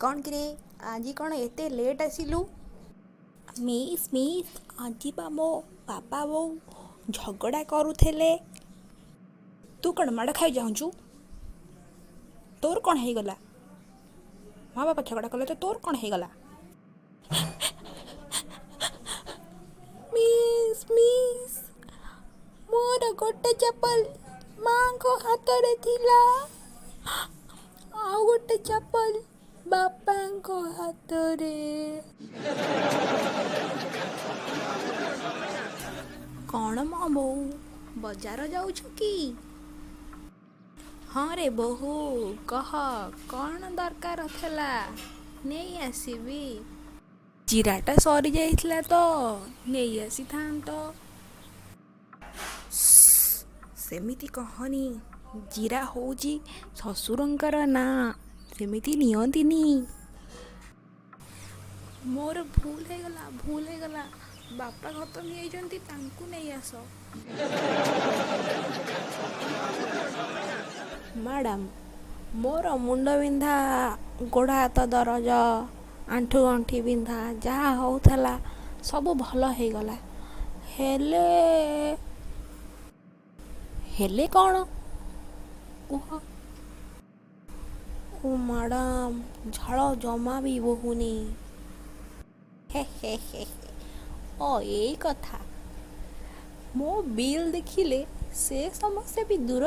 କ'ଣ କିରେ, ଆଜି କ'ଣ ଏତେ ଲେଟ୍ ଆସିଲୁ? ମିସ୍, ମିସ୍, ଆଜି ବା ମୋ ବାପା ବୋଉ ଝଗଡ଼ା କରୁଥିଲେ। ତୁ କ'ଣ ମାଡ଼ ଖାଇ ଚାହୁଁଛୁ? ତୋର କ'ଣ ହେଇଗଲା? ମା ବାପା ଝଗଡ଼ା କଲେ ତ ତୋର କ'ଣ ହେଇଗଲା? ମିସ୍, ମିସ୍, ମୋର ଗୋଟେ ଚପଲ ମାଙ୍କ ହାତରେ ଥିଲା, ଆଉ ଗୋଟେ ଚପଲ ବାପାଙ୍କ ହାତରେ। କ'ଣ ମ ବୋଉ, ବଜାର ଯାଉଛୁ କି? ହଁ ରେ ବୋହୂ, କହ, କ'ଣ ଦରକାର ଥିଲା? ନେଇ ଆସିବି। ଜିରାଟା ସରିଯାଇଥିଲା ତ ନେଇ ଆସିଥାନ୍ତ। ସେମିତି କହନି, ଜିରା ହେଉଛି ଶ୍ୱଶୁରଙ୍କର ନାଁ, ସେମିତି ନିଅନ୍ତିନି। ମୋର ଭୁଲ ହେଇଗଲା, ଭୁଲ ହେଇଗଲା। ବାପା ଖତମ ହେଇଯାଇଛନ୍ତି, ତାଙ୍କୁ ନେଇ ଆସ। ମ୍ୟାଡ଼ାମ୍, ମୋର ମୁଣ୍ଡ ବିନ୍ଧା, ଗୋଡ଼ ହାତ ଦରଜ, ଆଣ୍ଠୁ ଗଣ୍ଠି ବିନ୍ଧା ଯାହା ହେଉଥିଲା ସବୁ ଭଲ ହେଇଗଲା। ହେଲେ, ହେଲେ କ'ଣ କୁହ? ଓ ମ୍ୟାଡ଼ାମ୍, ଝାଳ ଜମା ବି ବୋହୁନି। ହେ ହେ ହେ, ଓ ଏଇ କଥା। ମୋ ବିଲ୍ ଦେଖିଲେ ସେ ସମସ୍ୟା ବି ଦୂର।